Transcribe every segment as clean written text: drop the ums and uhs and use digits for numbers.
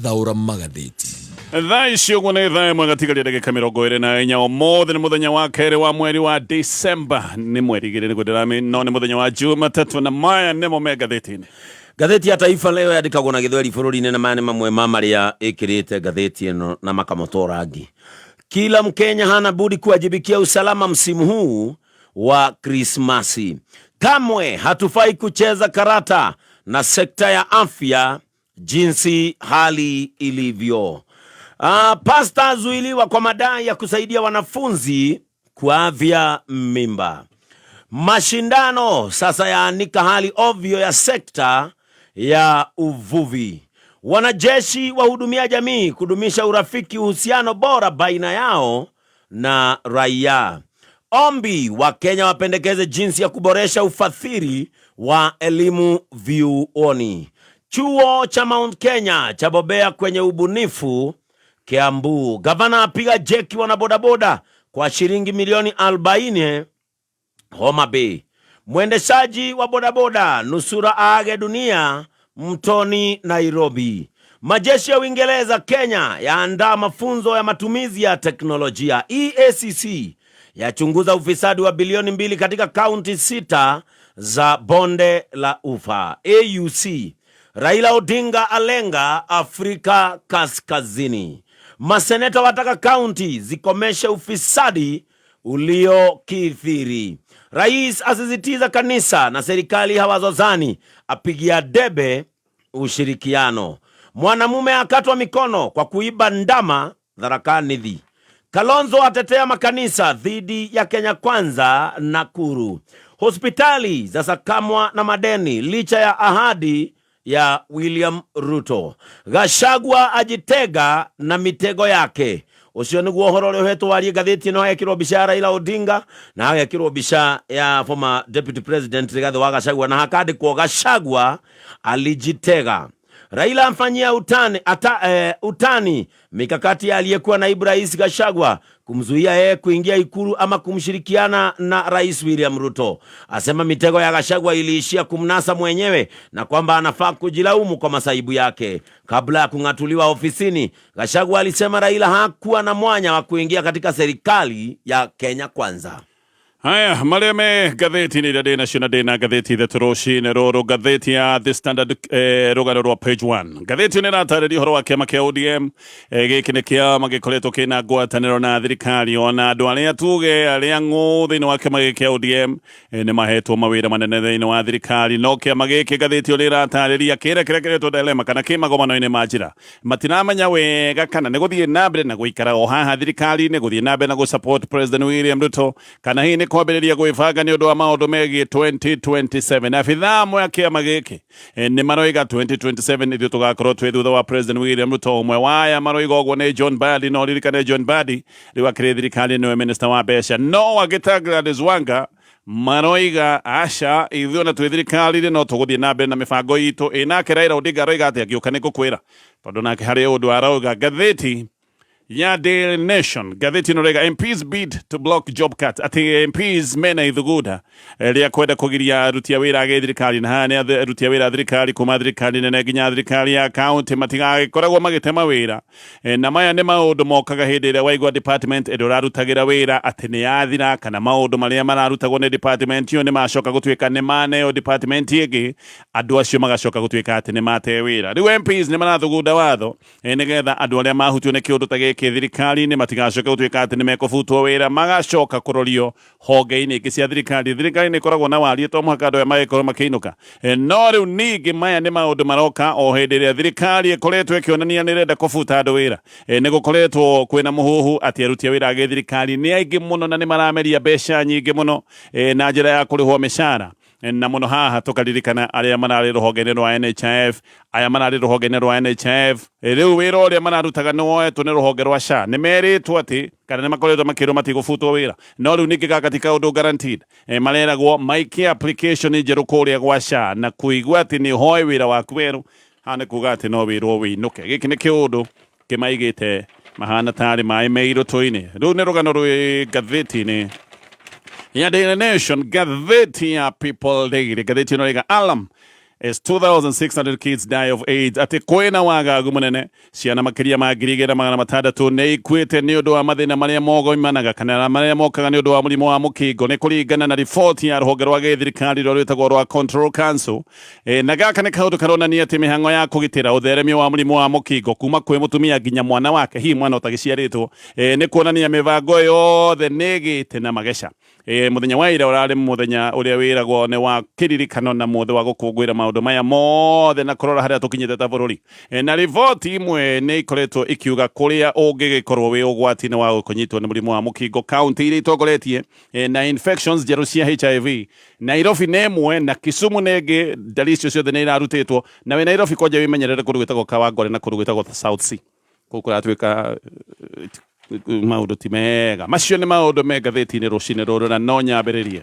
Thaũra magathĩti. Thaa ici ũguo nĩ thaa ĩmwe gatigaria ndagĩka 24. Ũmũthĩ nĩ mũthenya wa kerĩ wa mweri wa December, nĩ mweri igĩrĩ nĩguo ndĩrami, no nĩ mũthenya wa Jumatatũ, na maya nĩmo me ngathĩti-inĩ. Ngathĩti ya Taifa Leo yandĩkagwo na Gĩthweri bũrũri-inĩ, na maya nĩ mamwe ma marĩa ĩkĩrĩte ngathĩti ĩno na makamũtwo rangi. Kila Mkenya hana budi kuwajibikia usalama msimu huu wa Krismasi. Kamwe hatufai kucheza karata na sekta ya afya jinsi hali ilivyo. Pasta azuiliwa kwa madai ya kusaidia wanafunzi kuavya mimba. Mashindano sasa yaanika hali ovyo ya sekta ya uvuvi. Wanajeshi wahudumia jamii kudumisha urafiki, uhusiano bora baina yao na raia. Ombi Wakenya wapendekeze jinsi ya kuboresha ufadhili wa elimu vyuoni. Chuo cha Mount Kenya chabobea kwenye ubunifu Kiambu. Gavana apiga jeki wanabodaboda kwa shilingi milioni 40 Homa Bay. Mwendeshaji wa bodaboda nusura aage dunia mtoni Nairobi. Majeshi ya Uingereza Kenya yaandaa mafunzo ya matumizi ya teknolojia. EACC yachunguza ufisadi wa bilioni 2 katika kaunti 6 za bonde la Ufa. AUC Raila Odinga alenga Afrika Kaskazini. Maseneta wataka kaunti zikomeshe ufisadi uliokithiri. Rais asisitiza kanisa na serikali hawazozani, apigia debe ushirikiano. Mwanamume akatwa mikono kwa kuiba ndama Tharaka Nithi. Kalonzo atetea makanisa dhidi ya Kenya Kwanza Nakuru. Hospitali zasakamwa na madeni licha ya ahadi ya William Ruto. Gachagua ajitega na mitego yake. Ucio niguo uhoro uria uhetwo warie ngathĩti ĩno. Hagekĩrwo mbica ya Raila Odinga na hagekĩrwo mbica ya former deputy president Rigathi wa Gachagua, na hakandĩkwo "Gachagua alijitega". Raila amfanyia utani mikakati ya aliyekuwa naibu rais Gachagua kumzuia yeye kuingia Ikulu ama kumshirikiana na Rais William Ruto. Asema mitego ya Gachagua iliishia kumnasa mwenyewe na kwamba anafaa kujilaumu kwa masaibu yake. Kabla ya kung'atuliwa ofisini, Gachagua alisema Raila hakuwa na mwanya wa kuingia katika serikali ya Kenya Kwanza. Haya marĩa me ngathĩti-inĩ iria ndĩ nacio, na ndĩ na ngathĩti ithatũ rũcinĩ rũrũ. Ngathĩti ya The Standard, rũgano rwa page 1, ngathĩti ĩno ĩratarĩria ũhoro wa kĩama kĩa ODM. Gĩkĩ nĩ kĩama gĩkoretwo kĩna ngwatanĩro na thirikari, ona andũ arĩa tuge arĩa ng'ũ thĩinĩ wa kĩama gĩkĩ kĩa ODM nĩ mahetwo mawĩra manene thĩinĩ wa thirikari. No kĩama gĩkĩ, ngathĩti ĩyo ĩratarĩria kĩrĩa kĩrĩa kĩretwo dilemma kana kĩ magomano-inĩ ma njĩra, matiramenya wega kana nĩ gũthiĩ na mbere na gũikara o haha thirikari-inĩ, gũthiĩ na mbere na gũ-support President William Ruto, kana hihi nĩ kwambĩrĩria gwĩbanga nĩ ũndũ wa maũndũ megiĩ 2027. Abithaa amwe a kĩama gĩkĩ nĩ maroiga 2027 ithuĩ tũgakorwo twĩ thutha wa President William Ruto. Ũmwe wa aya maroiga ũguo nĩ John Mbadi. No ririkane John Mbadi rĩu akĩrĩ thirikari, nĩwe minister wa mbeca, no agĩta Gladys Wanga maroiga aca, ithuĩ ona twĩ thirikari-inĩ no tũgũthiĩ na mbere na mĩbango itũ. Ĩ nake Raila Odinga aroiga atĩa? Ngĩũka nĩ ngũkwĩra, tondũ nake harĩ ũndũ arauga. Ngathĩti ya Daily Nation, ngathĩti ĩno rĩga "MPs bid to block job cut", atĩ MPs mena ithugunda rĩa kwenda kũgiria aruti a wĩra a gĩthirikari, na haha nĩ aruti a wĩra a thirikari kuma thirikari nene nginya thirikari ya kaunti, matigagĩkoragwo magĩtema wĩra. Na maya nĩ maũndũ mokaga hĩndĩ ĩrĩa waigua department ĩrĩa ũrarutagĩra wĩra atĩ nĩ yathira, kana maũndũ marĩa mararutagwo nĩ department ĩyo nĩ macoka gũtuĩka nĩ maneo department ĩngĩ, andũ acio magacoka gũtuĩka atĩ nĩ mate wĩra. Rĩu MPs nĩ marathugunda watho nĩgetha andũ arĩa mahutio nĩ kĩũndũ ta gĩkĩ thirikari-inĩ matigacoke gũtuĩka atĩ nĩ mekũbutwo wĩra, magacoka kũrorio honge-inĩ ingĩ cia thirikari. Thirikari nĩ ĩkoragwo na wariĩ, to mũhaka andũ aya magĩkorwo makĩinũka. No rĩu ningĩ maya nĩ maũndũ maroka o hĩndĩ ĩrĩa thirikari ĩkoretwo ĩkĩonania nĩ ĩrenda kũbuta andũ wĩra. Nĩ gũkoretwo kwĩna mũhuhu atĩ aruti a wĩra a gĩthirikari nĩ aingĩ mũno na nĩ marameria mbeca nyingĩ mũno na njĩra ya kũrĩhwo mĩcara, na mũno haha tũkaririkana arĩa mararĩ rũhonge-inĩ rwa NHIF. Aya mararĩ rũhonge-inĩ rwa NHIF, rĩu wĩra ũrĩa mararutaga nĩ woetwo nĩ rũhonge rwa SHA. Nĩ merĩtwo atĩ kana nĩ makoretwo makĩrwo matigũbutwo wĩra, no rĩu ningĩ gaka ti kaũndũ guaranteed. Mareragwo maikie application njerũ kũrĩa gwa SHA, na kũigua atĩ nĩ ũhoe wĩra waku werũ, haha nĩ kuga atĩ no wĩrwo wĩinũke. Gĩkĩ nĩ kĩũndũ kĩmaigĩte mahana tarĩ maĩ me irũtũ-inĩ. Rĩu nĩ rũgano rwĩ ngathĩti-inĩ ya Daily Nation. Ngathĩti ya People Daily, ngathĩti ĩno ĩga alarm. As 2600 kids die of AIDS, atĩ kwĩna wagagu mũnene, ciana makĩria ma 2600 nĩ ikuĩte nĩ ũndũ wa mathĩna marĩa mogoimanaga kana marĩa mokaga nĩ ũndũ wa mũrimũ wa mũkingo, nĩ kũringana na riboti ya rũhonge rwa gĩthirikari rũrĩa rwĩtagwo rwa Control Council. Na gaka nĩ kaũndũ karonania atĩ mĩhang'o ya kũgitĩra ũtheremio wa mũrimũ wa mũkingo kuma kwĩ mũtumia nginya mwana wake, hihi mwana ũtagĩciarĩtwo, nĩ kuonania mĩbango yothe nĩ ĩgĩte na mageca. Muthenya wa ira urari muthenya uria wiragwo ni wa kiririkano na mothe wa gukungwira maundu maya mothe na kurora haria tukinyite ta bururi. Na riboti imwe ni ikoretwo ikiuga kuria ungigikorwo wi ugwati-ini wa kunyitwo ni murimu wa mukingo kaunti iria itongoretie na infections njeru cia HIV, Nairobi nĩ ĩmwe na Kisumu nĩ ĩngĩ. Ndari icio ciothe nĩ irarutĩtwo na wĩ Nairobi kwanja wĩmenyerere kũndũ gwĩtagwo Kawangware na kũndũ gwĩtagwo South C, kũu kũratuĩka maũndũ ti mega. Macio nĩ maũndũ me ngathĩti-inĩ rũcinĩ rũrũ, na no nyambĩrĩrie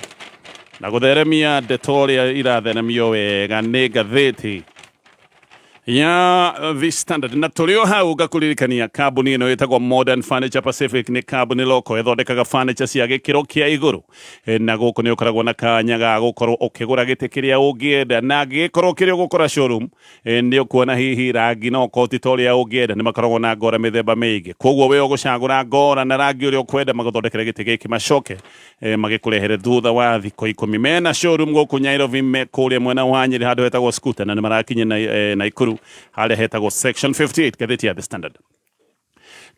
na gũtheremia ndeto ũrĩa iratheremio wega nĩ ngathĩti ya The Standard. Na tũrĩ o hau ngakũririkania kambuni ĩno ĩtagwo Modern Furniture Pacific nĩ kambuni loko ĩthondekaga furniture cia gĩkĩro kĩa igũrũ. Na gũkũ nĩ ũkoragwo na kanya ga gũkorwo ũkĩgũra gĩtĩ kĩrĩa ũngĩenda, na angĩgĩkorwo kĩrĩa ũgũkora showroom, nĩ ũkuona hihi rangi no ũkorwo ti ta ũrĩa ũngĩenda. Nĩ makoragwo na ngora mĩthemba mĩingĩ, koguo we ũgũcagũra ngora na rangi ũrĩa ũkwenda, magũthondekere gĩtĩ gĩkĩ, macoke magĩkũrehere thutha wa thikũ 10. Mena showroom gũkũ Nairobi, me kũrĩa mwena wa Nyĩrĩ handũ hetagwo Scooter, na nĩ marakinya na, Naikuru harĩa hetagwo Section 58. Ngathĩti ya The Standard,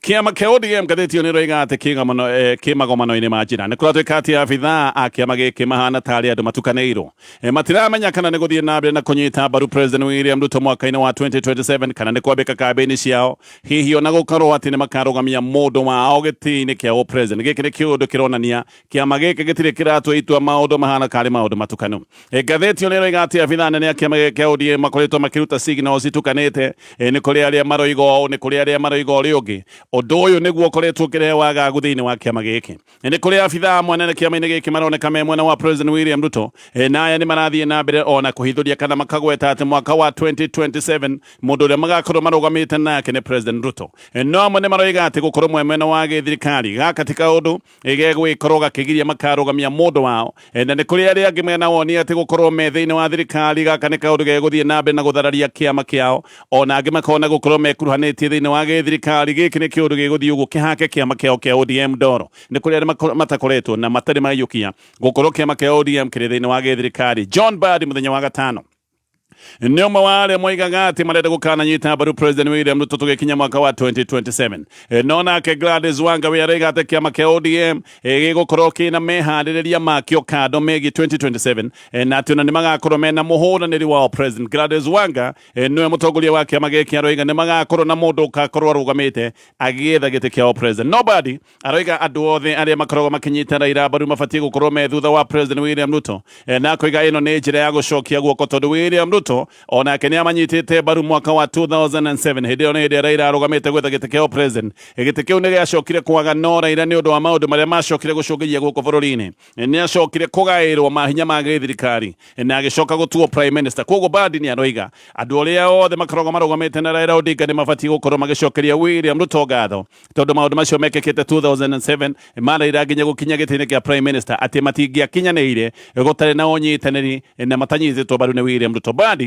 kĩama kĩa ODM, ngathĩti ĩyo nĩ ĩroiga atĩ kĩmagomano-inĩ ma njĩra nĩ kũratuĩka atĩ abithaa a kĩama gĩkĩ mahana tarĩ andũ matukanĩirwo. Matiramenya kana nĩ gũthiĩ na mbere na kũnyita mbaru President William Ruto mwaka-inĩ wa 2027 kana nĩ kwambĩka kambĩini ciao, hihi ona gũkorwo atĩ nĩ makarũgamia mũndũ wao gĩtĩ-inĩ kĩa president. Gĩkĩ nĩ kĩũndũ kĩronania kĩama gĩkĩ gĩtirĩ kĩratua itua, maũndũ mahana karĩ maũndũ matukanu. Ngathĩti ĩyo nĩ ĩroiga atĩ abithaa nene a kĩama gĩkĩ kĩa ODM makoretwo makĩruta signals itukanĩte. Nĩ kũrĩ arĩa maroiga ũũ, nĩ kũrĩ arĩa maroiga ũrĩa ũngĩ. Ũndũ ũyũ nĩguo ũkoretwo ũkĩrehe wagagu thĩinĩ wa kĩama gĩkĩ. Nĩ kũrĩ abithaa amwe anene kĩama-inĩ gĩkĩ maroneka me mwena wa President William Ruto, na aya nĩ marathiĩ na mbere ona kũhithũria kana makagweta atĩ mwaka wa 2027 mũndũ ũrĩa magakorwo marũgamĩte nake nĩ President Ruto. No amwe nĩ maroiga atĩ gũkorwo mwe mwena wa gĩthirikari gaka ti kaũndũ gegwĩkorwo gakĩgiria makarũgamia mũndũ wao. Na nĩ kũrĩ arĩa angĩ mena woni atĩ gũkorwo me thĩinĩ wa thirikari gaka nĩ kaũndũ gegũthiĩ na mbere na gũthararia kĩama kĩao. Ona angĩ makona gũkorwo mekuruhanĩtie thĩinĩ wa gĩthirikari gĩkĩ nĩ kĩũndũ gĩgũthiĩ ũguo kĩhake kĩama kĩao kĩa ODM ndoro. Nĩ kũrĩ arĩa matakoretwo na matarĩ maiyũkia gũkorwo kĩama kĩa ODM kĩrĩ thĩinĩ wa gĩthirikari. John Mbadi mũthenya wa gatano nĩ ũmwe wa arĩa moigaga atĩ marenda gũkananyita mbaru President William Ruto tũgĩkinya mwaka wa 2027. No nake Gladys Wanga we araiga atĩ kĩama kĩa ODM gĩgũkorwo kĩna meharĩrĩria makĩo kando megiĩ 2027, na atĩ ona nĩ magakorwo mena mũhũranĩri wao President. Gladys Wanga nĩwe mũtongoria wa kĩama gĩkĩ, aroiga nĩ magakorwo na mũndũ ũgakorwo arũgamĩte agĩetha gĩtĩ kĩa president. Nobody aroiga andũ othe arĩa makoragwo makĩnyita Raila mbaru mabatiĩ gũkorwo me thutha wa President William Ruto. Na akoiga ĩno nĩ njĩra ya gũcokia guoko tondũ William Ruto onake nĩ amanyitĩte mbaru mwaka wa 2007. Hĩndĩ ĩyo nĩ hĩndĩ Raila arũgamĩte gwetha gĩtĩ kĩa president. Gĩtĩ kĩu nĩ gĩacokire kwaga, no Raila nĩ ũndũ wa maũndũ marĩa macokire gũcũngĩria gũkũ bũrũri-inĩ nĩ acokire kũgaĩrwo mahinya ma gĩthirikari na agĩcoka gũtuo prime minister. Koguo Mbadi nĩ aroiga andũ arĩa othe makoragwo marũgamĩte na Raila Odinga nĩ mabatiĩ gũkorwo magĩcokeria William Ruto ngatho tondũ maũndũ macio mekĩkĩte 2007 ma Raila nginya gũkinya gĩtĩ-inĩ kĩa prime minister atĩ matingĩakinyanĩire gũtarĩ na ũnyitanĩri na matanyitĩtwo mbaru nĩ William Ruto. Mbadi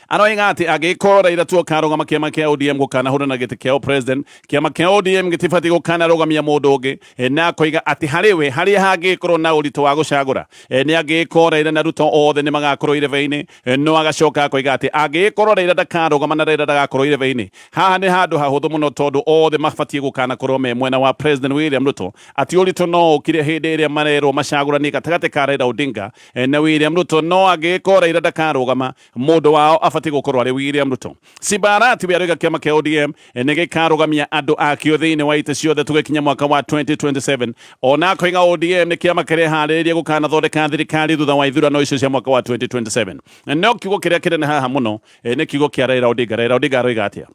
aroiga atĩ angĩkorwo Raila tu akarũgama, kĩama kĩa ODM gũkanahũrana gĩtĩ kĩa president, kĩama kĩa ODM gĩtibatiĩ gũkanarũgamia mũndũ ũngĩ. Na akoiga atĩ harĩ we harĩa hangĩkorwo na ũritũ wa gũcagũra nĩ angĩkorwo Raila na Ruto othe nĩ magakorwo irebe-inĩ. No agacoka akoiga atĩ angĩkorwo Raila ndakarũgama na Raila ndagakorwo irebe-inĩ, haha nĩ handũ hahũthũ mũno tondũ othe mabatiĩ gũkanakorwo me mwena wa President William Ruto, atĩ ũritũ no ũkire hĩndĩ ĩrĩa marerwo macagũranie gatagatĩ ka Raila Odinga na William Ruto. No angĩkorwo Raila ndakarũgama, mũndũ wao abatiĩ gũkorwo arĩ William Ruto. Simba Arati we aroiga kĩama kĩa ODM nĩ gĩkarũgamia andũ akĩo thĩinĩ wa itĩ ciothe tũgĩkinya mwaka wa 2027. Ona akoiga ODM nĩ kĩama kĩreharĩrĩria gũkanathondeka thirikari thutha wa ithurano icio cia mwaka wa 2027. No kiugo kĩrĩa kĩnene haha mũno nĩ kiugo kĩa Raila Odinga. Raila Odinga aroiga atĩa?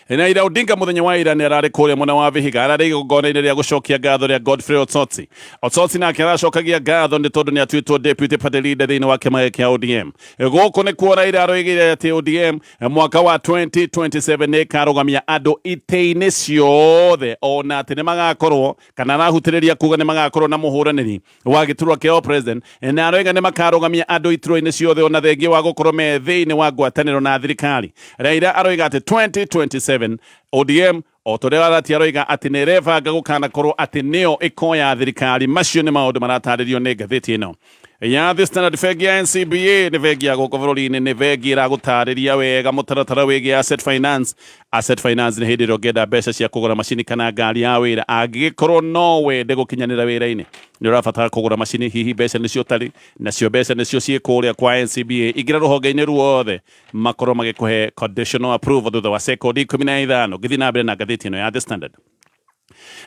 Raila Odinga muthenya wa ira nĩ ararĩ kũrĩa mwena wa Vihiga, ararĩ igongona-inĩ rĩa gũcokia ngatho rĩa Godfrey Osotsi. Osotsi nake aracokagia ngatho nĩ tondũ nĩ atuĩtwo deputy party leader thĩinĩ wa kĩama gĩkĩ kĩa ODM. Gũkũ nĩkuo Raila aroigire atĩ ODM mwaka wa 2027 nĩ ĩkarũgamia andũ itĩ-inĩ ciothe, ona atĩ nĩ magakorwo kana arahutĩrĩria kuga nĩ magakorwo na mũhũranĩri wa gĩturwa kĩa president, na aroiga nĩ makarũgamia andũ iturwa-inĩ ciothe ona thengia wa gũkorwo me thĩinĩ wa ngwatanĩro na thirikari. Raila aroiga atĩ 2027 ODM o ta ũrĩa Arati aroiga atĩ nĩ ĩrebanga gũkanakorwo atĩ nĩyo ĩkoya thirikari. Macio nĩ maũndũ maratarĩrio nĩ ngathĩti ĩno ya The Standard. Bengi ya NCBA nĩ bengi ya gũkũ bũrũri-inĩ, nĩ bengi ĩragũtarĩria wega mũtaratara wĩgiĩ asset finance. Asset finance nĩ hĩndĩ ĩrĩa ũngĩenda mbeca cia kũgũra macini kana ngari ya wĩra. Angĩgĩkorwo no wende gũkinyanĩra wĩra-inĩ, nĩ ũrabatara kũgũra macini, hihi mbeca nĩcio ũtarĩ nacio, mbeca nĩcio ciĩ kũrĩa kwa NCBA. Ingĩra rũhonge-inĩ ruothe makorwo magĩkũhe conditional approval thutha wa sekondi 15. Ngĩthiĩ na mbere na ngathĩti ĩno ya The Standard,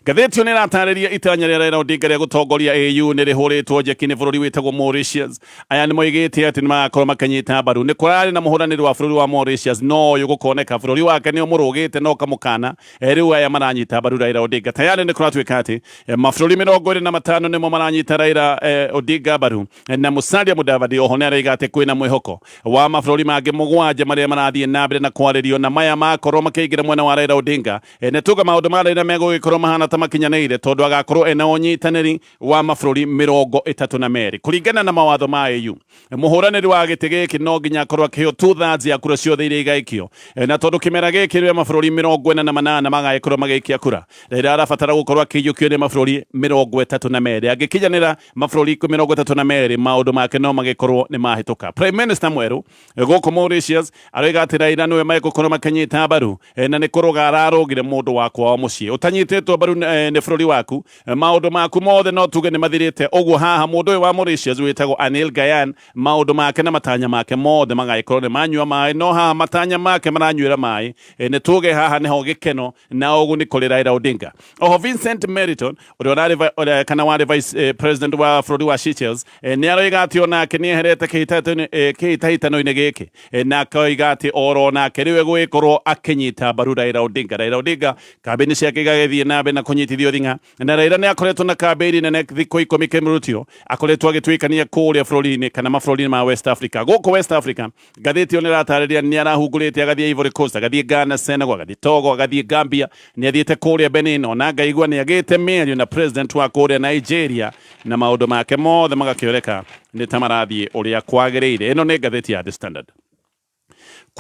ngathĩti ĩyo nĩ ĩratarĩria itanya rĩa Raila Odinga rĩa gũtongoria AU nĩ rĩhũrĩtwo njeki nĩ bũrũri wĩtagwo Mauritius. Aya nĩ moigĩte atĩ nĩ magakorwo makĩnyita mbaru. Nĩ kũrarĩ na mũhũranĩri wa bũrũri wa Mauritius, no ũyũ gũkoneka bũrũri wake nĩ ũmũrũgĩte na ũkamũkana. Rĩu aya maranyita mbaru Raila Odinga. Tayarĩ nĩ kũratuĩka atĩ mabũrũri 25 nĩmo maranyita Raila Odinga mbaru, na Musalia Mudavadi oho nĩ aroiga atĩ kwĩna mwĩhoko wa mabũrũri mangĩ 7 marĩa marathiĩ na mbere na kwarĩrio, na maya makorwo makĩingĩra mwena wa Raila Odinga, nĩ tuga maũndũ ma Raila megũgĩkorwo mahana ta makinyanĩire, tondũ agakorwo ena ũnyitanĩri wa mabũrũri 32 kũringana na mawatho ma AU. Mũhũranĩri wa gĩtĩ gĩkĩ no nginya akorwo akĩheo 2/3 ya kura ciothe iria igaikio, na tondũ kĩmera gĩkĩ rĩa mabũrũri 48 magagĩkorwo magĩikia kura, Raila arabatara gũkorwo akĩiyũkio nĩ mabũrũri 32. Angĩkinyanĩra mabũrũri 32, maũndũ make no magĩkorwo nĩ mahĩtũka. Prime Minister mwerũ gũkũ Mauritius aroiga atĩ Raila nĩwe megũkorwo makĩnyita mbaru, na nĩ kũrũga ararũgire mũndũ wa kwao mũciĩ. Ũtanyitĩtwo mbaru nĩ bũrũri waku, maũndũ maku mothe no tuge nĩ mathirĩte. Ũguo haha mũndũ ũyũ wa Mauritius wĩtagwo Anil Gayan, maũndũ make na matanya make mothe magagĩkorwo nĩ manyua maĩ, no haha matanya make maranyuĩra maĩ. Nĩ tuge haha nĩho gĩkeno na ũguni kũrĩ Raila Odinga. Oho Vincent Meriton ũrĩa ũrarĩ kana warĩ vice president wa bũrũri wa Seychelles nĩ aroiga atĩ onake nĩ eherete kĩhĩtahĩtano-inĩ gĩkĩ, na akoiga atĩ oro nake rĩu egũgĩkorwo akĩnyita mbaru Raila Odinga. Raila Odinga kambĩini ciake igagĩthiĩ na mbere na kũnyitithio thing'a, na Raila nĩ akoretwo na kambĩini nene thikũ 10 kĩmũrutio akoretwo agĩtuĩkania kũrĩa bũrũri-inĩ kana mabũrũri-inĩ ma West Africa. Gũkũ West Africa ngathĩti ĩyo nĩ ĩratarĩria nĩ arahungurĩte agathiĩ Ivory Coast, agathiĩ Ghana, Senegal, agathiĩ Togo, agathiĩ Gambia, nĩ athiĩte kũrĩa Benin, ona ngaigua nĩ agĩte mĩario na president wa kũrĩa Nigeria, na maũndũ make mothe magakĩoneka nĩ ta marathiĩ ũrĩa kwagĩrĩire. Ĩno nĩ ngathĩti ya The Standard.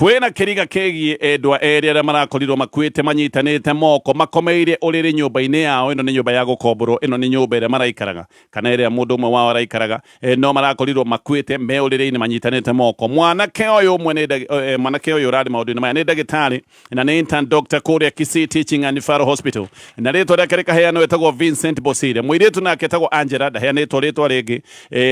Kwĩna kĩriga kĩgiĩ endwa erĩ arĩa marakorirwo makuĩte manyitanĩte moko makomeire ũrĩrĩ nyũmba-inĩ yao. Ĩno nĩ nyũmba ya gũkomborwo, ĩno nĩ nyũmba ĩrĩa maraikaraga kana ĩrĩa mũndũ ũmwe wao araikaraga, no marakorirwo makuĩte me ũrĩrĩ-inĩ manyitanĩte moko. Mwanake ũyũ ũmwe nĩ mwanake ũyũ ũrarĩ maũndũ-inĩ maya nĩ ndagĩtarĩ na nĩ intern doctor kũrĩa Kisii Teaching and Referral Hospital, na rĩtwa rĩake rĩkaheanwo etagwo Vincent Bosire. Mũirĩtu nake etagwo Angela, ndaheanĩtwo rĩtwa rĩngĩ.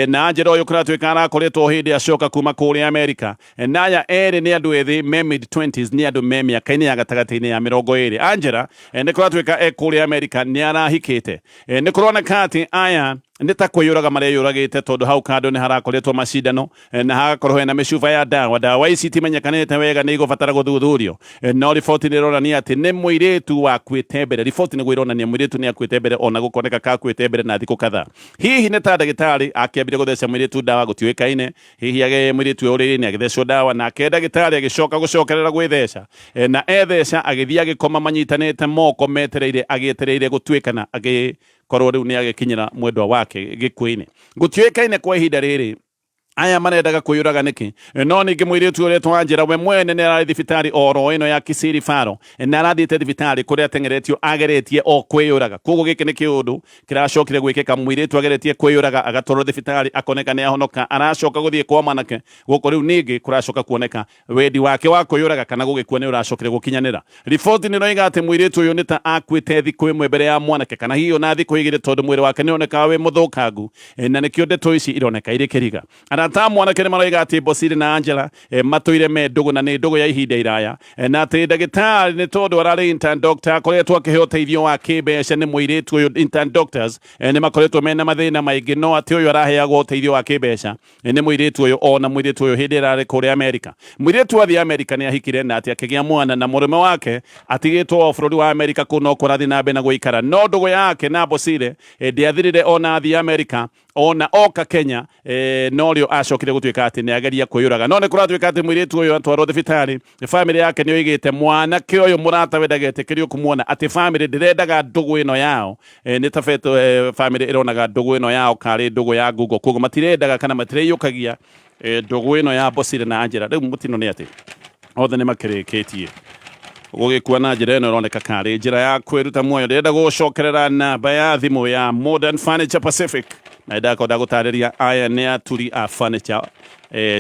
Na Angela ũyũ kũratuĩka arakoretwo hĩndĩ acoka kuma kũrĩa Amerika. Na aya erĩ nĩ andũ ethĩ me mid 20s, nĩ andũ me mĩaka-inĩ ya gatagatĩ-inĩ ya 20. Angela nĩ kũratuĩka e kũrĩa Amerika nĩ arahikĩte. Nĩ kũroneka atĩ aya nĩ ta kwĩyũraga mareyũragĩte, tondũ hau kando nĩ harakoretwo macindano na hagakorwo hena mĩcuba ya ndawa. Ndawa ici itimenyekanĩte wega, nĩ igũbatara gũthuthurio, no riboti nĩ ĩronania atĩ nĩ mũirĩtu wakuĩte mbere. Riboti nĩguo ironania mũirĩtu nĩ akuĩte mbere, ona gũkoneka kakuĩte mbere na thikũ kadhaa. Hihi nĩ ta ndagĩtarĩ akĩambire gũtheca mũirĩtu ndawa gũtiũĩkaine. Hihi age mũirĩtu ũyũ ũrĩrĩ-inĩ agĩthecwo ndawa, nake ndagĩtarĩ agĩcoka gũcokerera gwĩtheca, na etheca agĩthiĩ agĩkoma manyitanĩte moko metereire, agĩetereire gũtuĩkana agĩkorwo rĩu nĩ agĩkinyĩra mwendwa wake gĩkuũ-inĩ. Gũtiũĩkaine kwa ihinda rĩrĩ aya marendaga kwĩyũraga nĩkĩ, no ningĩ mũirĩtu ũretwo Angela we mwene nĩ ararĩ thibitarĩ oro ĩno ya Kisii Referral, na arathiĩte thibitarĩ kũrĩa ateng'eretio ageretie o kwĩyũraga. Koguo gĩkĩ nĩ kĩũndũ kĩracokire gwĩkĩka, mũirĩtu ageretie kwĩyũraga agatwarwo thibitarĩ akoneka nĩ ahonoka, aracoka gũthiĩ kwa mwanake gũkũ rĩu ningĩ kũracoka kuoneka wendi wake wa kwĩyũraga kana gũgĩkua nĩ ũracokire gũkinyanĩra. Riboti nĩ ĩroiga atĩ mũirĩtu ũyũ nĩ ta akuĩte thikũ ĩmwe mbere ya mwanake kana hihi ona thikũ 2, tondũ mwĩrĩ wake nĩ ũronekaga wĩ mũthũkangu, na nĩkĩo ndeto ici ironeka irĩ kĩriga. Arata a mwanake nĩ maroiga atĩ Bosire na Angela matũire me ndũgũ na nĩ ndũgũ ya ihinda iraya, na atĩ ndagĩtarĩ nĩ tondũ ararĩ intern doctor akoretwo akĩheo ũteithio wa kĩmbeca nĩ mũirĩtu ũyũ. Intern doctors nĩ makoretwo mena mathĩna maingĩ, no atĩ ũyũ araheagwo ũteithio wa kĩmbeca nĩ mũirĩtu ũyũ. Ona mũirĩtu ũyũ hĩndĩ ĩrĩa arĩ kũrĩa Amerika, mũirĩtu athiĩ Amerika nĩ ahikire na atĩ akĩgĩa mwana na mũrũme wake atigĩtwo o bũrũri wa Amerika kũu no kũrathiĩ na mbere na gũikara, no ndũgũ yake na Bosire ndĩathirire ona athiĩ Amerika. Ona oka Kenya, norĩo acokire gũtuĩka atĩ nĩ ageria kwĩyũraga, no nĩ kũratuĩka atĩ mũirĩtu ũyũ atwarwo thibitarĩ, bamĩrĩ yake nĩ oigĩte mwanake ũyũ mũratawe ndagetĩkĩrio kũmuona, atĩ bamĩrĩ ndĩrendaga ndũgũ ĩno yao. Nĩ ta bamĩrĩ ĩronaga ndũgũ ĩno yao karĩ ndũgũ ya ngungo, koguo matirendaga kana matireyũkagia ndũgũ ĩno ya Bosire na Angela. Rĩu mũtino nĩ atĩ othe nĩ makĩrĩkĩtie gũgĩkua na njĩra ĩno ĩroneka karĩ njĩra ya kwĩruta muoyo. Ndĩrenda gũcokerera namba ya thimũ ya Modern Furniture Pacific na ndakorwo ndagũtarĩria aya nĩ aturi a furniture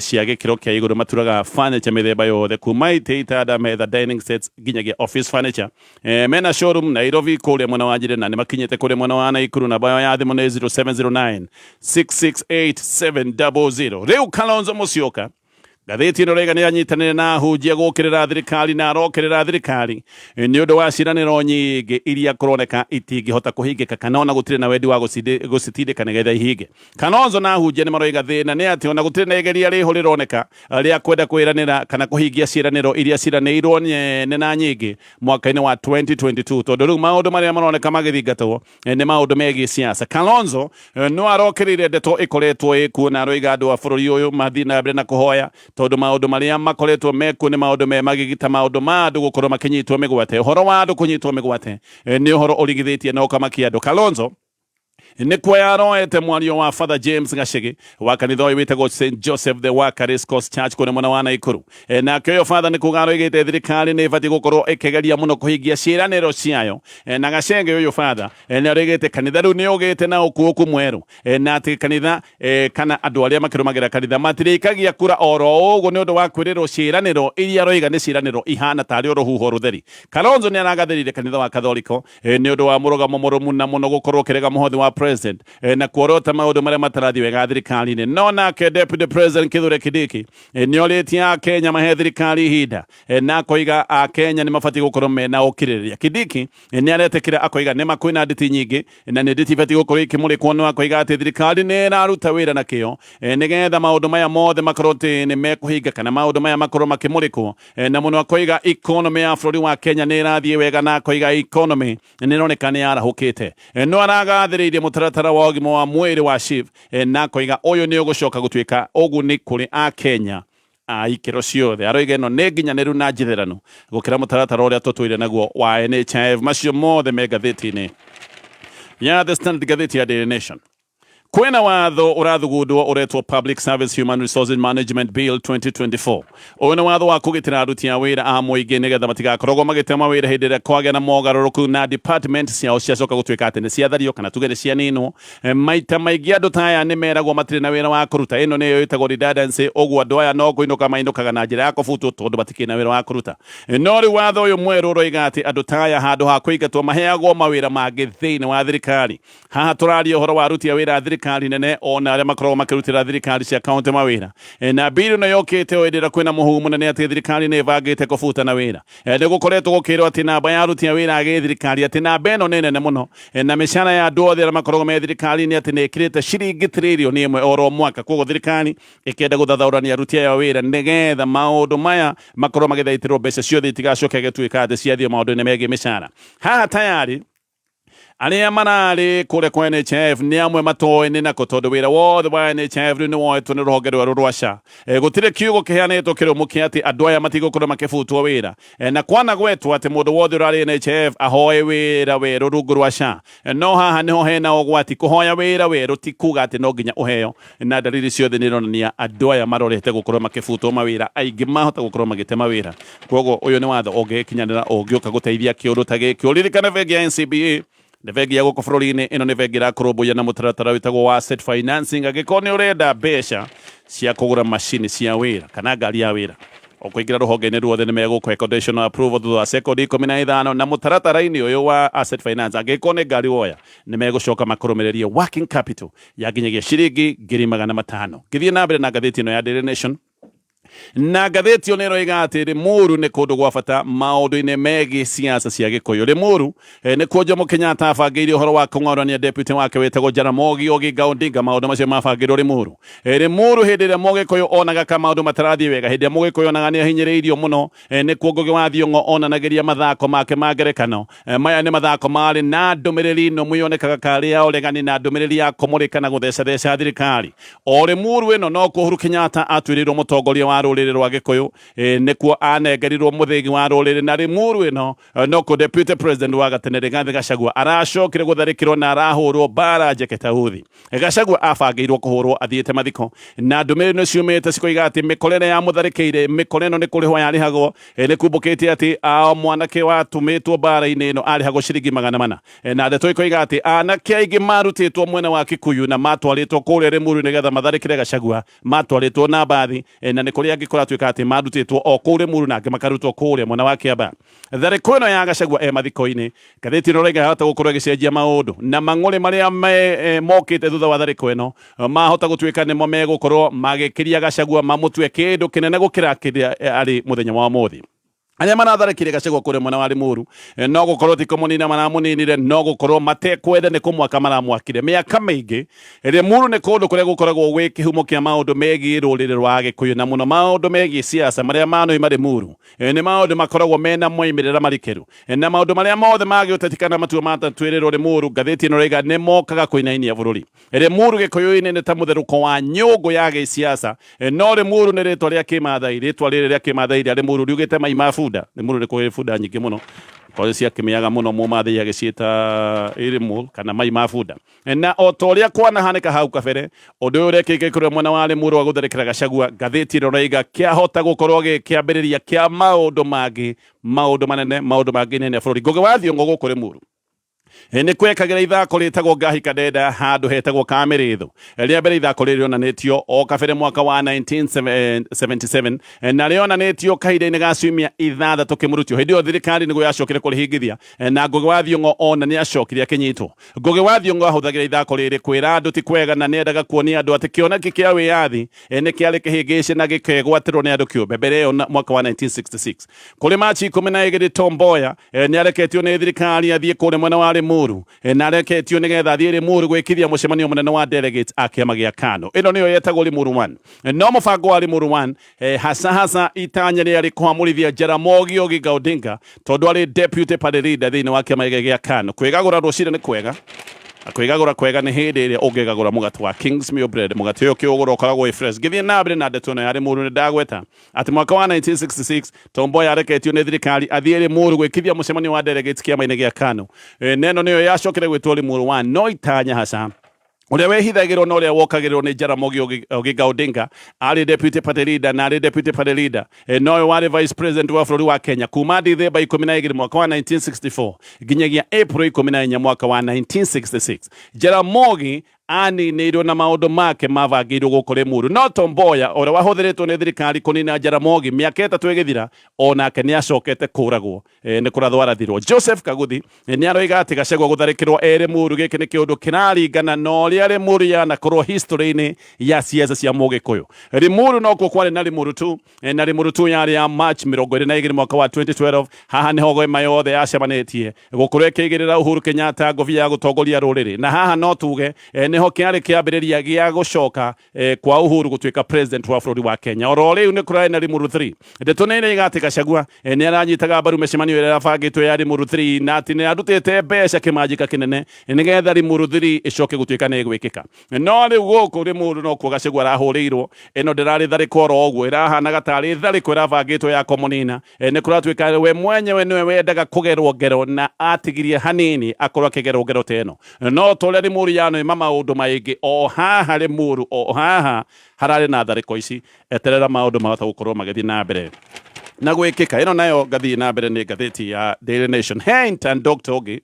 cia gĩkĩro kĩa igũrũ, maturaga furniture mĩthemba yothe kuma itĩ, itanda, metha, dining sets nginyagia office furniture. Mena showroom Nairobi kũrĩa mwena wa Njĩrĩ na nĩ makinyĩte kũrĩa mwena wa Naikuru. Namba yao ya thimũ nĩ 0709 668 700. Rĩu Kalonzo Musyoka, ngathĩti ĩno raiga nĩ anyitanĩre na ahunjia gũkĩrĩra thirikari na arokĩrĩra thirikari nĩ ũndũ wa ciĩranĩro nyingĩ iria kũroneka itingĩhota kũhingĩka kana ona gũtirĩ na wendi wa gũcitindĩka nĩgetha ihinge. Kalonzo na ahunjia nĩ maroiga thĩna nĩ atĩ ona gũtirĩ na igeria rĩho rĩroneka rĩa kwenda kwĩranĩra kana kũhingia ciĩranĩro iria ciranĩirwo nyene na nyingĩ mwaka-inĩ wa 2022, tondũ rĩu maũndũ marĩa maroneka magĩthingatwo nĩ maũndũ megiĩ siasa. Kalonzo no arokĩrĩire ndeto ĩkoretwo ĩkuo na aroiga andũ a bũrũri ũyũ mathiĩ na mbere na kũhoya, tondũ maũndũ marĩa makoretwo mekuo nĩ maũndũ me magigi ta maũndũ ma andũ gũkorwo makĩnyitwo mĩgwate. Ũhoro wa andũ kũnyitwo mĩgwate nĩ ũhoro ũrigithĩtie na ũkamakia andũ. Kalonzo nĩ kuoya aroete mwario wa Father James Gachege wa kanitha ũyũ wĩtagwo St Joseph the Worker Race Church kũrĩa mwena wa Naikuru. Nake ũyũ Father nĩ kuga aroigĩte thirikari nĩ ĩbatiĩ gũkorwo ĩkĩgeria mũno kũhingia ciĩranĩro ciayo. Na Gachege ũyũ Father nĩ aroigĩte kanitha rĩu nĩ ũgĩte na ũkuũku mwerũ, na atĩ kanitha, kana andũ arĩa makĩrũmagĩrĩra kanitha matirĩikagia kura oro ũguo nĩ ũndũ wa kwĩrĩrwo ciĩranĩro iria aroiga nĩ ciĩranĩro ihana tarĩ o rũhuho rũtheri. Kalonzo nĩ aragathĩrĩire kanitha wa Katholiko nĩ ũndũ wa mũrũgamo mũrũmu na mũno gũkorwo ũkĩrega mũhothi wa president na kuorota maũndũ marĩa matarathiĩ wega thirikari-inĩ. No nake Deputy President Kithure Kindiki nĩ orĩtie Akenya mahe thirikari ihinda, na akoiga Akenya nĩ mabatiĩ gũkorwo mena ũkirĩrĩria. Kindiki nĩ aretĩkĩra akoiga nĩ ma kwĩna nditi nyingĩ na nĩ nditi ibatiĩ gũkorwo ikĩmũrĩkwo, no akoiga atĩ thirikari nĩ ĩraruta wĩra na kĩo nĩgetha maũndũ maya mothe makorwo atĩ nĩ mekũhinga kana maũndũ maya makorwo makĩmũrĩkwo. Na mũno akoiga economy ya bũrũri wa Kenya nĩ ĩrathiĩ wega, na akoiga economy nĩ ĩroneka nĩ yarahũkĩte. No aragathĩrĩirie mũtaratara wa ũgima wa mwĩrĩ wa SHIF, na akoiga ũyũ nĩ ũgũcoka gũtuĩka ũguni kũrĩ Akenya a ikĩro ciothe. Aroiga ĩno nĩ nginyanĩru na njitheranu gũkĩra mũtaratara ũrĩa tũtũire naguo wa NHIF. Macio mothe me ngathĩti-inĩ ya The Standard, ngathĩti ya Daily Nation. Kwĩna watho ũrathugundwo ũretwo Public Service Human Resources Management Bill 2024. Ũyũ nĩ watho wa kũgitĩra aruti a wĩra a mũingĩ nĩgetha matigakoragwo magĩte mawĩra hĩndĩ ĩrĩa kwagĩa na mogarũrũku na department ciao ciacoka gũtuĩka atĩ nĩ ciathario kana tuge nĩ cianinwo. Maita maingĩ andũ ta aya nĩ meragwo matirĩ na wĩra wa kũruta. Ĩno nĩyo ĩtagwo redundancy, ũguo andũ aya no kũinũka mainũkaga na njĩra ya kũbutwo tondũ matikĩrĩ na wĩra wa kũruta. No rĩu watho ũyũ mwerũ ũroiga atĩ andũ ta aya handũ ha kũingatwo maheagwo mawĩra mangĩ thĩinĩ wa thirikari. Haha tũraria ũhoro wa aruti a wĩra a thirikari nene ona arĩa makoragwo makĩrutĩra thirikari cia kaunti mawĩra. Na bill ĩno yũkĩte o hĩndĩ ĩrĩa kwĩna mũhuhu mũnene atĩ thirikari nĩ ĩbangĩte kũbutana wĩra. Nĩ gũkoretwo gũkĩrwo atĩ namba ya aruti a wĩra a gĩthirikari atĩ namba ĩno nĩ nene mũno, na mĩcara ya andũ othe arĩa makoragwo me thirikari-inĩ atĩ nĩ ĩkĩrĩte ciringi tiririoni 1 oro mwaka. Koguo thirikari ĩkĩenda gũthathaũrania aruti aya a wĩra nĩgetha maũndũ maya makorwo magĩthaitĩrwo, mbeca ciothe itigacoke gĩtuĩka atĩ ciathiĩ maũndũ-inĩ megiĩ mĩcara. Haha tayari arĩa mararĩ kũrĩa kwa NHIF nĩ amwe matoĩ nĩ nako, tondũ wĩra wothe wa NHIF rĩu nĩ woetwo nĩ rũhonge rwerũ rwa SHA. Gũtirĩ kiugo kĩheanĩtwo kĩrũmu kĩa atĩ andũ aya matigũkorwo makĩbutwo wĩra, na kwanagwetwo atĩ mũndũ wothe ũrarĩ NHIF ahoe wĩra werũ rungu rwa SHA. No haha nĩho hena ũgwati. Kũhoya wĩra werũ ti kuga atĩ no nginya ũheo, na dalili ciothe nĩ ironania andũ aya marorete gũkorwo makĩbutwo mawĩra, aingĩ mahota gũkorwo magĩte mawĩra. Koguo ũyũ nĩ watho ũngĩkinyanĩra ũngĩũka gũteithia kĩũndũ ta gĩkĩ. Ũririkane bengi ya NCBA nĩ bengi ya gũkũ bũrũri-inĩ. Ĩno nĩ bengi ĩrakũrũmbũiya na mũtaratara wĩtagwo wa asset financing. Angĩkorwo nĩ ũrenda mbeca cia kũgũra macini cia wĩra kana ngari ya wĩra. Ũkũingĩra rũhonge-inĩ ruothe nĩ megũkũhe conditional approval thutha wa sekondi 15, na mũtaratara-inĩ ũyũ wa asset finance angĩkorwo nĩ ngari woya nĩ megũcoka makũrũmĩrĩrie working capital ya nginyagia ciringi 500,000. Ngĩthiĩ na mbere na ngathĩti ĩno ya Daily Nation, na ngathĩti ĩyo nĩ ĩroiga atĩ Limuru nĩ kũndũ gwa bata maũndũ-inĩ megiĩ siasa cia Gĩkũyũ. Limuru nĩkuo Jomo Kenyatta abangĩire ũhoro wa kũng'aũrania deputy wake wĩtagwo Jaramogi Oginga Odinga. Maũndũ macio mabangĩirwo Limuru. Limuru hĩndĩ ĩrĩa Mũgĩkũyũ onaga ka maũndũ matarathiĩ wega, hĩndĩ ĩrĩa Mũgĩkũyũ onaga nĩ ahinyĩrĩirio mũno, nĩkuo Ngũgĩ wa Thiong'o onanagĩria mathako make ma ngerekano. Maya nĩ mathako marĩ na ndũmĩrĩri nũmu yonekaga karĩ ya ũregani na ndũmĩrĩri ya kũmũrĩka na gũthecatheca thirikari. O Limuru ĩno nokuo Uhuru Kenyatta atuĩrĩirwo mũtongoria wa rũrĩrĩ rwa Gĩkũyũ, nĩkuo anengerirwo mũthĩgi wa rũrĩrĩ, na Limuru ĩno nokuo Deputy President wa gatene Rigathi Gachagua aracokire gũtharĩkĩrwo na arahũrwo mbara njeke ta uthi. Gachagua abangĩirwo kũhũrwo athiĩte mathiko, na ndũmĩrĩri nĩ ciumĩte cikoiga atĩ mĩkora ĩrĩa yamũtharĩkĩire, mĩkora ĩno nĩ kũrĩhwo yarĩhagwo. Nĩ kumbũkĩte atĩ mwanake watũmĩtwo mbara-inĩ ĩno arĩhagwo ciringi 400, na ndeto ikoiga atĩ anake aingĩ marutĩtwo mwena wa Kikuyu na matwarĩtwo kũrĩa Limuru nĩgetha matharĩkĩre Gachagua matwarĩtwo na mbathi, na nĩ kũrĩ angĩ kũratuĩka atĩ marutĩtwo o kũu Limuru na angĩ makarutwo kũrĩa mwena wa Kiambaa. Tharĩko ĩno ya Gachagua e mathiko-inĩ, ngathĩti ĩno ĩroiga yahota gũkorwo ĩgĩcenjia maũndũ, na mang'ũrĩ marĩa mokĩte thutha wa tharĩko ĩno mahota gũtuĩka nĩmo megũkorwo magĩkĩria Gachagua mamũtue kĩndũ kĩnene gũkĩra kĩrĩa arĩ mũthenya wa ũmũthĩ. Arĩa maratharĩkĩire Gachagua kũrĩa mwena wa Limuru no gũkorwo ti kũmũnina maramũninire, no gũkorwo matekwenda nĩ kũmwaka maramwakire. Mĩaka mĩingĩ Limuru nĩ kũndũ kũrĩa gũkoragwo gwĩ kĩhumo kĩa maũndũ megiĩ rũrĩrĩ rwa Gĩkũyũ, na mũno maũndũ megiĩ siasa marĩa manoima Limuru nĩ maũndũ makoragwo mena moimĩrĩra marikĩru, na maũndũ marĩa mothe ma gĩũteti kana matua matatuĩrĩrwo Limuru, ngathĩti ĩno ĩroiga nĩ mokaga kũinainia bũrũri. Limuru Gĩkũyũ-inĩ nĩ ta mũtherũko wa nyũngũ ya gĩsiasa, no Limuru nĩ rĩtwa rĩa kĩmathai. Rĩtwa rĩrĩ rĩa kĩmathai rĩa Limuru riugĩte mai ma bunda. Limuru nĩ kũrĩ bunda nyingĩ mũno, korwo ciakĩmĩaga mũno mũmathai agĩciĩta Limuru kana mai ma bunda. Na o ta ũrĩa kwanahanĩka hau kabere, ũndũ ũyũ ũrekĩkire kũrĩa mwena wa Limuru wa gũtharĩkĩra Gachagua, ngathĩti ĩno ĩroiga kĩahota gũkorwo gĩ kĩambĩrĩria kĩa maũndũ mangĩ, maũndũ manene, maũndũ mangĩnenia bũrũri. Ngũgĩ wa Thiong'o gũkũ Limuru nĩ kwekagĩra ithako rĩtagwo Ngahi Kadenda handũ hetagwo Kamĩrĩthũ. Rĩa mbere ithako rĩrĩ rĩonanĩtio o kabere mwaka wa 1977 na rĩonanĩtio kahinda-inĩ ga ciumia 6 kĩmũrutio. Hĩndĩ ĩyo thirikari nĩguo yacokire kũrĩhingithia, na Ngũgĩ wa Thiong'o ona nĩ acokire akĩnyitwo. Ngũgĩ wa Thiong'o ahũthagĩra ithako rĩrĩ kwĩra andũ ti kwega, na nĩendaga kuonia andũ atĩ kĩoneki kĩa wĩyathi nĩ kĩarĩ kĩhĩngĩce na gĩkegwatĩrwo nĩ andũ kĩũmbe. Mbere ĩyo mwaka wa 1966 kũrĩ Machi 12 Tom Mboya nĩ areketio nĩ thirikari athiĩ kũrĩa mwena wa Limuru, na areketio nĩgetha athiĩ Limuru gwĩkithia mũcemanio mũnene wa delegates a kĩama gĩa KANU. Ĩno nĩyo yetagwo Limuru 1. No mũbango wa Limuru 1 hasa hasa itanya rĩarĩ kũhamũrithia Jaramogi Oginga Odinga tondũ arĩ deputy party leader thĩinĩ wa kĩama gĩkĩ gĩa KANU. Kwĩgagũra rũcinĩ nĩ kwega, na kwĩgagũra kwega nĩ hĩndĩ ĩrĩa ũngĩgagũra mũgate wa Kingsmill Bread. Mũgate ũyũ ũkĩũgũra ũkoragwo wĩ fresh. Ngĩthiĩ na mbere na ndeto ĩno ya Limuru nĩ ndagweta atĩ mwaka wa 1966 Tom Mboya areketio nĩ thirikari athiĩ Limuru gwĩkithia mũcemanio wa delegates kĩama-inĩ gĩa KANU. Na ĩno nĩyo yacokire gwĩtwo Limuru 1, no itanya haca ũrĩa wehithagĩrwo na ũrĩa wokagĩrĩrwo nĩ Jaramogi Oginga Odinga arĩ deputy party leader, na arĩ deputy party leader nowe warĩ vice president wa bũrũri wa Kenya kuma Dithemba 12 mwaka wa 1964 nginyagia April 14 mwaka wa 1966. Jaramogi aninĩirwo na maũndũ make mabangĩirwo gũkũ Limuru, no Tom Mboya ũrĩa wahũthĩrĩtwo nĩ thirikari kũnina Jaramogi mĩaka 3 ĩgĩthira, onake nĩ acokete kũragwo, nĩ kũrathwo arathirwo. Joseph Kaguthi nĩ aroiga atĩ Gachagua gũtharĩkĩrwo e Limuru gĩkĩ nĩ kĩũndũ kĩraringana na ũrĩa Limuru yanakorwo history-inĩ ya siasa cia Mũgĩkũyũ. Limuru nokuo kwarĩ na Limuru 2, na Limuru 2 yarĩ ya March 22 mwaka wa 2012. Haha nĩho gwema yothe yacemanĩtie gũkorwo ĩkĩigĩrĩra Uhuru Kenyatta ngobia ya gũtongoria rũrĩrĩ, na haha no tuge nĩho kĩarĩ kĩambĩrĩria gĩa gũcoka kwa Uhuru gũtuĩka president wa bũrũri wa Kenya. Oro rĩu nĩ kũrarĩ na Limuru 3. Ndeto nĩ ĩroiga atĩ Gachagua nĩ aranyitaga mbaru mĩcemanio ĩrĩa ĩrabangĩtwo ya Limuru 3, na atĩ nĩ arutĩte mbeca kĩmanjĩka kĩnene nĩgetha Limuru 3 ĩcoke gũtuĩka nĩ ĩgwĩkĩka. No rĩu gũkũ Limuru nokuo Gachagua arahũrĩirwo. Ĩno ndĩrarĩ tharĩko oro ũguo, ĩrahanaga tarĩ tharĩko ĩrabangĩtwo ya kũmũnina. Nĩ kũratuĩka we mwenyewe nĩwe wendaga kũgerwo ngero, na atigirie hanini akorwo akĩgerwo ngero ta ĩno. No ta ũrĩa Limuru yanoima maũndũ maingĩ, o haha Limuru, o haha hararĩ na tharĩko ici, eterera maũndũ mahota gũkorwo magĩthiĩ na mbere na gwĩkĩka. Ĩno nayo ngathiĩ na mbere nĩ ngathĩti ya Daily Nation. He intern doctor ũngĩ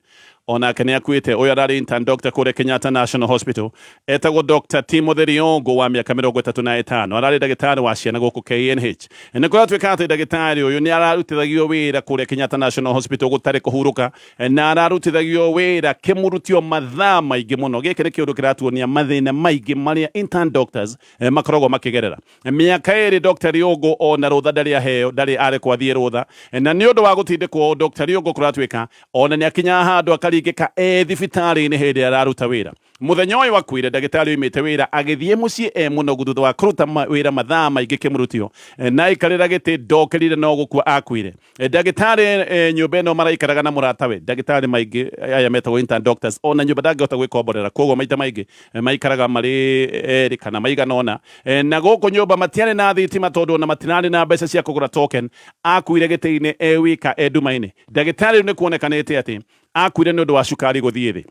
Onake nĩ akuĩte. Ũyũ ararĩ intern doctor kũrĩa Kenyatta National Hospital, etagwo Dr. Timothy Riongo wa mĩaka 35, ararĩ ndagĩtarĩ wa ciana gũkũ KNH. Nĩ kũratuĩka atĩ ndagĩtarĩ ũyũ nĩ ararutithagio wĩra kũrĩa Kenyatta National Hospital gũtarĩ kũhurũka, na ararutithagio wĩra kĩmũrutio mathaa maingĩ mũno. Gĩkĩ nĩ kĩũndũ kĩratuonia mathĩna maingĩ marĩa intern doctors makoragwo makĩgerera. Mĩaka 2 Dr. Riũngũ ona rũtha ndarĩ aheo, ndarĩ arekwo athiĩ rũtha, na nĩ ũndũ wa gũtindĩkwo ũũ Dr. Riũngũ kũratuĩka ona nĩ akinyaga handũ akaringĩka e thibitarĩ-inĩ hĩndĩ ĩrĩa araruta wĩra. Mũthenya ũyũ akuire, ndagĩtarĩ oimĩte wĩra agĩthiĩ mũciĩ e mũnogu thutha wa kũruta wĩra mathaa maingĩ kĩmũrutio, na aikarĩra gĩtĩ ndokĩrire no gũkua akuire. Ndagĩtarĩ nyũmba ĩno maraikaraga na mũratawe, ndagĩtarĩ maingĩ aya metagwo intern doctors, ona nyũmba ndangĩhota gwĩkomborera, koguo maita maingĩ maikaraga marĩ erĩ kana maigana ũna, na gũkũ nyũmba matiarĩ na thitima tondũ ona matirarĩ na mbeca cia kũgũra token. Akuire gĩtĩ-inĩ e wika e nduma-inĩ. Ndagĩtarĩ rĩu nĩ kuonekanĩte atĩ akuire nĩ ũndũ wa cukari gũthiĩ thĩ.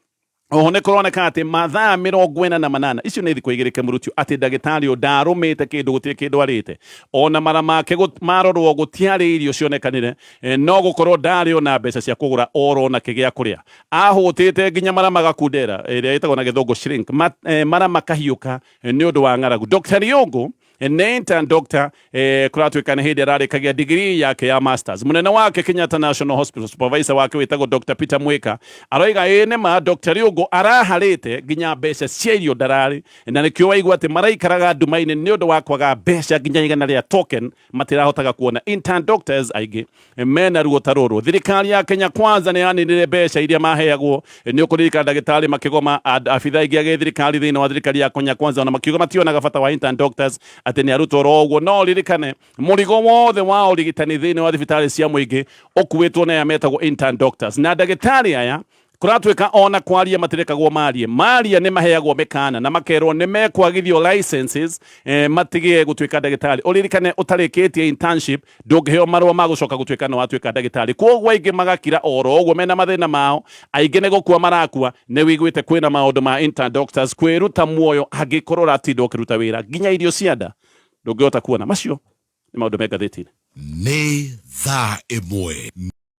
Oho nĩ kũroneka atĩ mathaa 48, icio nĩ thikũ 2 kĩmũrutio, atĩ ndagĩtarĩ ũyũ ndarũmĩte kĩndũ, gũtirĩ kĩndũ arĩte, ona mara make marorwo gũtiarĩ irio cionekanire, no gũkorwo ndarĩ ona mbeca cia kũgũra oro na kĩ gĩa kũrĩa. Ahũtĩte nginya mara magakundera, ĩrĩa ĩtagwo na gĩthũngũ shrink, mara makahiũka nĩ ũndũ wa ng'aragu. Dr. Riũngũ nĩ intern doctor, kũratuĩka nĩ hĩndĩ ararĩkagia degree yake ya masters. Mũnene wake Kenyatta National Hospital, supervisor wake wĩtagwo Dr. Peter Mwika, aroiga ĩĩ nĩ ma Dr. Riũngũ araharĩte nginya mbeca cia irio ndararĩ, na nĩkĩo waigua atĩ maraikaraga nduma-inĩ nĩ ũndũ wa kwaga mbeca, nginya 100 rĩa token matirahotaga kuona. Intern doctors aingĩ mena ruo ta rũrũ. Thirikari ya Kenya Kwanza nĩ yaninire mbeca iria maheagwo. Nĩ ũkũririkana ndagĩtarĩ makĩgoma, abithaa aingĩ a gĩthirikari thĩinĩ wa thirikari ya Kenya Kwanza ona makiuga mationaga bata wa intern doctors, atĩ nĩ arutwo oro ũguo. No ririkane mũrigo wothe wa ũrigitani thĩinĩ wa thibitarĩ cia mũingĩ ũkuĩtwo nĩ aya metagwo intern doctors, na ndagĩtarĩ aya kũratuĩka ona kwaria matirekagwo marie. Maria nĩ maheagwo mĩkana na makerwo nĩ mekwagithio licenses, matige gũtuĩka ndagĩtarĩ. Ũririkane ũtarĩkĩtie internship ndũngĩheo marũa ma gũcoka gũtuĩka nĩ watuĩka ndagĩtarĩ. Koguo aingĩ magakira oro ũguo mena mathĩna mao, aingĩ nĩ gũkua marakua. Nĩ wĩiguĩte kwĩna maũndũ ma intern doctors kwĩruta muoyo angĩkorwo ũratinda ũkĩruta wĩra nginya irio cia nda ndũngĩhota kuona. Macio nĩ maũndũ me ngathĩti-inĩ. Nĩ thaa 1.